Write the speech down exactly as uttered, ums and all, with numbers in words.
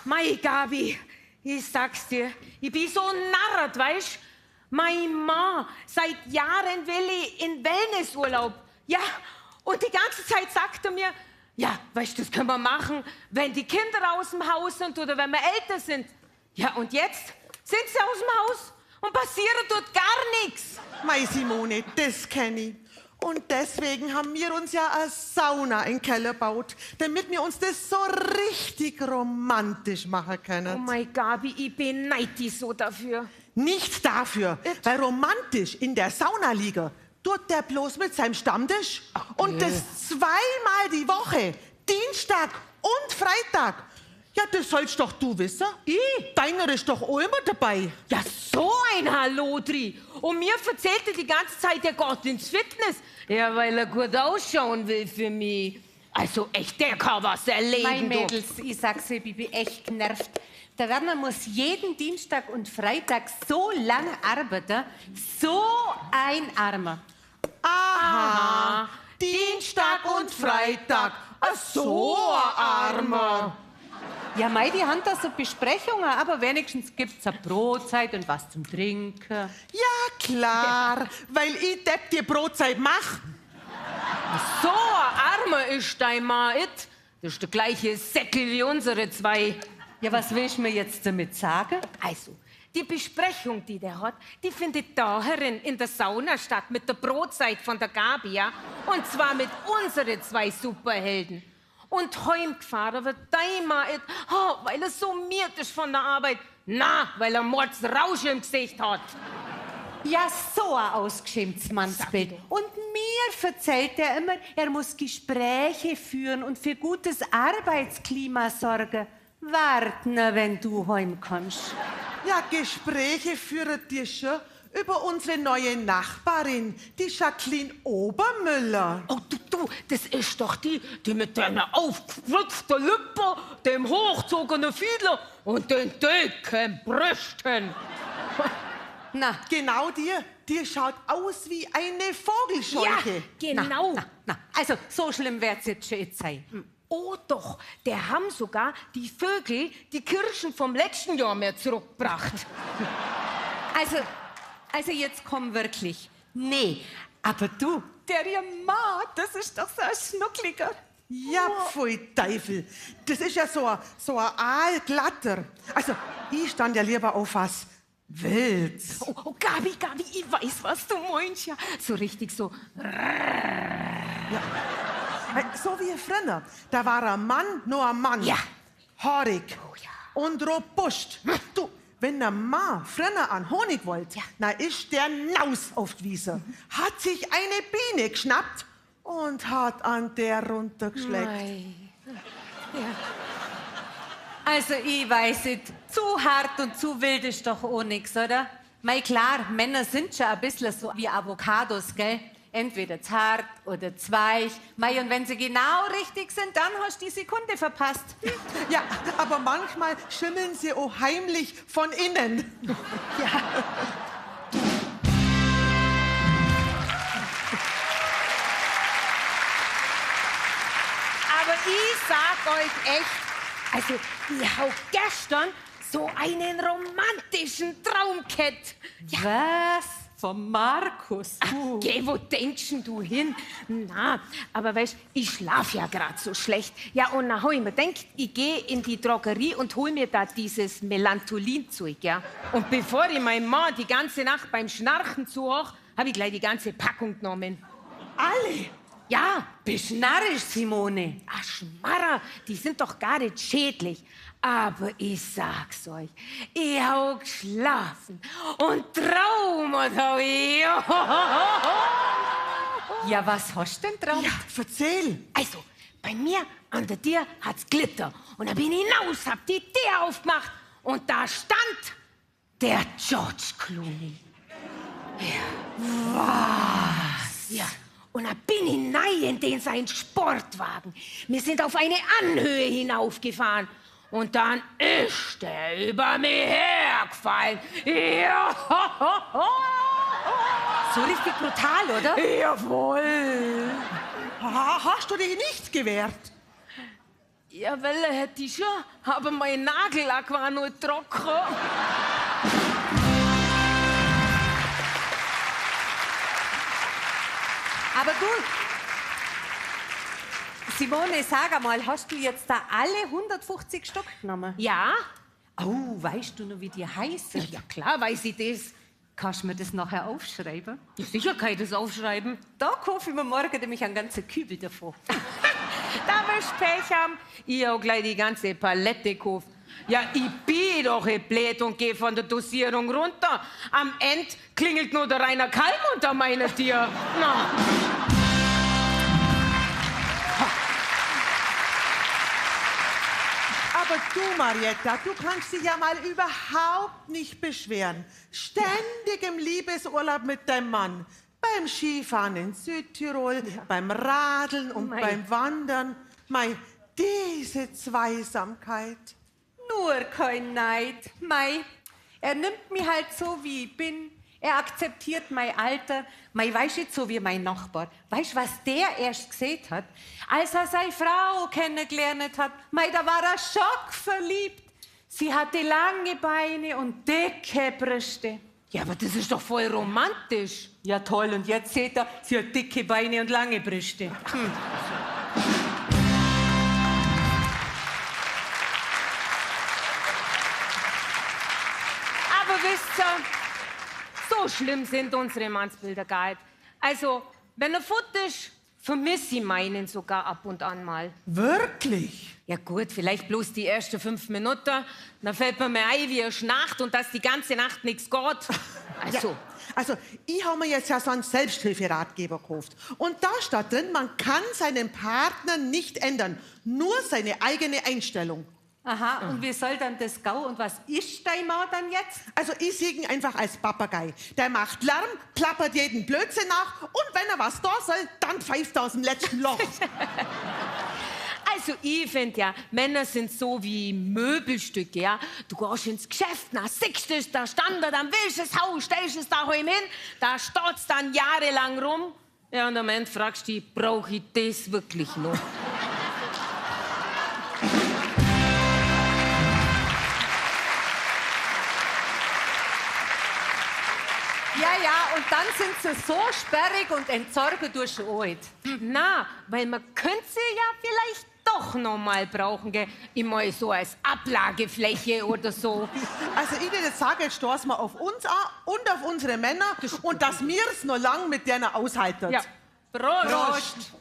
Mei, Gabi, ich sag's dir, ich bin so narrt, weißt? Mein Mann, seit Jahren will ich in Wellnessurlaub. Ja, und die ganze Zeit sagt er mir: „Ja, weißt, das können wir machen, wenn die Kinder aus dem Haus sind oder wenn wir älter sind.“ Ja, und jetzt sind sie aus dem Haus und passiert dort gar nichts. Mei, Simone, das kenn ich. Und deswegen haben wir uns ja eine Sauna in den Keller gebaut, damit wir uns das so richtig romantisch machen können. Oh mein Gott, Gabi, ich beneide dich so dafür. Nicht dafür, weil romantisch in der Sauna liegen tut der bloß mit seinem Stammtisch und das zweimal die Woche, Dienstag und Freitag. Ja, das sollst doch du wissen. Ich? Deiner ist doch auch immer dabei. Ja, so ein Hallodri. Und mir verzählt er die ganze Zeit, er geht ins Fitness. Ja, weil er gut ausschauen will für mich. Also echt, der kann was erleben, du. Mei, Mädels, ich sag's euch, ich bin echt genervt. Der Werner muss jeden Dienstag und Freitag so lang arbeiten, so ein Armer. Aha. Dienstag und Freitag. Ach, so ein Armer. Ja, mei, die haben da so Besprechungen, aber wenigstens gibt's eine Brotzeit und was zum Trinken. Ja, klar, weil ich Depp die Brotzeit mach. So ein Armer ist dein Mann, et? Das ist der gleiche Säckel wie unsere zwei. Ja, was willst du mir jetzt damit sagen? Also, die Besprechung, die der hat, die findet da herin in der Sauna statt mit der Brotzeit von der Gabi, ja? Und zwar mit unsere zwei Superhelden. Und heimgefahren wird dein Mann, et, oh, weil er so mied ist von der Arbeit. Na, weil er Mordsrausch im Gesicht hat. Ja, so ein ausgeschämtes Mannsbild. Sag ich doch. Und mir verzählt er immer, er muss Gespräche führen und für gutes Arbeitsklima sorgen. Wart nur, wenn du heimkommst. Ja, Gespräche führen tut er schon über unsere neue Nachbarin, die Jacqueline Obermüller. Oh, du, du, das ist doch die, die mit der aufgespritzten Lippe, dem hochgezogenen Fiedler und den dicken Brüsten. Na. Genau die, die schaut aus wie eine Vogelscheuche. Ja, genau. Na, na, na. Also, so schlimm wird's jetzt schon nicht sein. Oh doch, der haben sogar die Vögel die Kirschen vom letzten Jahr mehr zurückgebracht. Also, also jetzt komm wirklich. Nee, aber du. Der ihr Mann, das ist doch so ein Schnuckliger. Ja, pfui Teufel. Das ist ja so ein, so ein Aalglatter. Also, ich stand ja lieber auf was Wildes. Oh, oh, Gabi, Gabi, ich weiß, was du meinst, ja. So richtig so. Ja. Äh, so wie früher. Da war ein Mann noch ein Mann. Ja. Haarig. Oh, ja. Und robust. Du, wenn der Mann früher an Honig wollte, ja, na ist der naus auf die Wiese. Hat sich eine Biene geschnappt und hat an der runtergeschleckt. Mei. Ja. Also, ich weiß nicht, zu hart und zu wild ist doch auch nix, oder? Mei, klar, Männer sind schon ein bisschen so wie Avocados, gell? Entweder zart oder weich. Mei, und wenn sie genau richtig sind, dann hast du die Sekunde verpasst. Ja, aber manchmal schimmeln sie auch heimlich von innen. Ja. Aber ich sag euch echt, also, ich hab gestern so einen romantischen Traum gehabt. Ja. Was? Vom Markus? Ach, geh, wo denkst denn du hin? Na, aber weißt, ich schlaf ja grad so schlecht. Ja, und dann hab ich mir gedacht, ich geh in die Drogerie und hol mir da dieses Melatonin-Zeug, ja. Und bevor ich meinen Mann die ganze Nacht beim Schnarchen zuhör, hab ich gleich die ganze Packung genommen. Alle? Ja. Bist narrisch, Simone? Ach, Schmarrer, die sind doch gar nicht schädlich. Aber ich sag's euch, ich hab geschlafen und geträumt hab ich. Ja, was hast du denn geträumt? Ja, erzähl. Also, bei mir an der Tür hat's geläutet. Und dann bin ich hinaus, hab die Tür aufgemacht und da stand der George Clooney. Ja. Was? Ja. Und dann bin ich hinein in den seinen Sportwagen. Wir sind auf eine Anhöhe hinaufgefahren. Und dann ist er über mich hergefallen. Ja. So richtig brutal, oder? Jawohl. Ha-, hast du dich nicht gewehrt? Ja, welle hätt ich schon, aber mein Nagellack war noch trocken. Aber du, Simone, sag einmal, hast du jetzt da alle hundertfünfzig Stück genommen? Ja. Oh, weißt du noch, wie die heißen? Ja, klar weiß ich das. Kannst du mir das nachher aufschreiben? Ja, sicher kann ich das aufschreiben. Da kaufe ich mir morgen nämlich einen ganzen Kübel davon. Da wirst du Pech haben. Ich hab gleich die ganze Palette gekauft. Ja, ich bin doch nicht blöd und geh von der Dosierung runter. Am Ende klingelt nur der Rainer Kallmund an meiner Tür. Na. Aber du, Marietta, du kannst dich ja mal überhaupt nicht beschweren. Ständig im Liebesurlaub mit deinem Mann. Beim Skifahren in Südtirol, beim Radeln und beim Wandern. Mei, diese Zweisamkeit. Nur kein Neid. Mei, er nimmt mich halt so, wie ich bin. Er akzeptiert mein Alter. Mei, weißt du, jetzt so wie mein Nachbar. Weißt du, was der erst gesehen hat? Als er seine Frau kennengelernt hat, mei, da war er schockverliebt. Sie hatte lange Beine und dicke Brüste. Ja, aber das ist doch voll romantisch. Ja, toll. Und jetzt sieht er, sie hat dicke Beine und lange Brüste. Hm. Aber wisst ihr, so schlimm sind unsere Mannsbilder gar nicht. Also, wenn er fort ist, vermisse ich meinen sogar ab und an mal. Wirklich? Ja gut, vielleicht bloß die ersten fünf Minuten. Dann fällt mir mal ein, wie er schnarcht und dass die ganze Nacht nichts geht. Also. Ja, also, ich habe mir jetzt ja so einen Selbsthilferatgeber gekauft. Und da steht drin, man kann seinen Partner nicht ändern, nur seine eigene Einstellung. Aha, und wie soll dann das gehen? Und was ist dein Mann dann jetzt? Also, ich sehe ihn einfach als Papagei. Der macht Lärm, plappert jeden Blödsinn nach und wenn er was tun soll, dann pfeift er aus dem letzten Loch. Also, ich finde ja, Männer sind so wie Möbelstücke, ja. Du gehst ins Geschäft, na, siehst du es, da stand er, dann willst du es haben, stellst es daheim hin, da steht es dann jahrelang rum. Ja, und am Ende fragst du dich, brauche ich das wirklich noch? Ja, ja, und dann sind sie so sperrig und entsorgen tust du sie auch nicht. Na, weil man könnte sie ja vielleicht doch noch mal brauchen, gell? Ich meine, so als Ablagefläche oder so. Also, ich würde sagen, jetzt stoßen wir auf uns an und auf unsere Männer und dass wir es noch lang mit denen aushalten. Ja. Prost! Prost.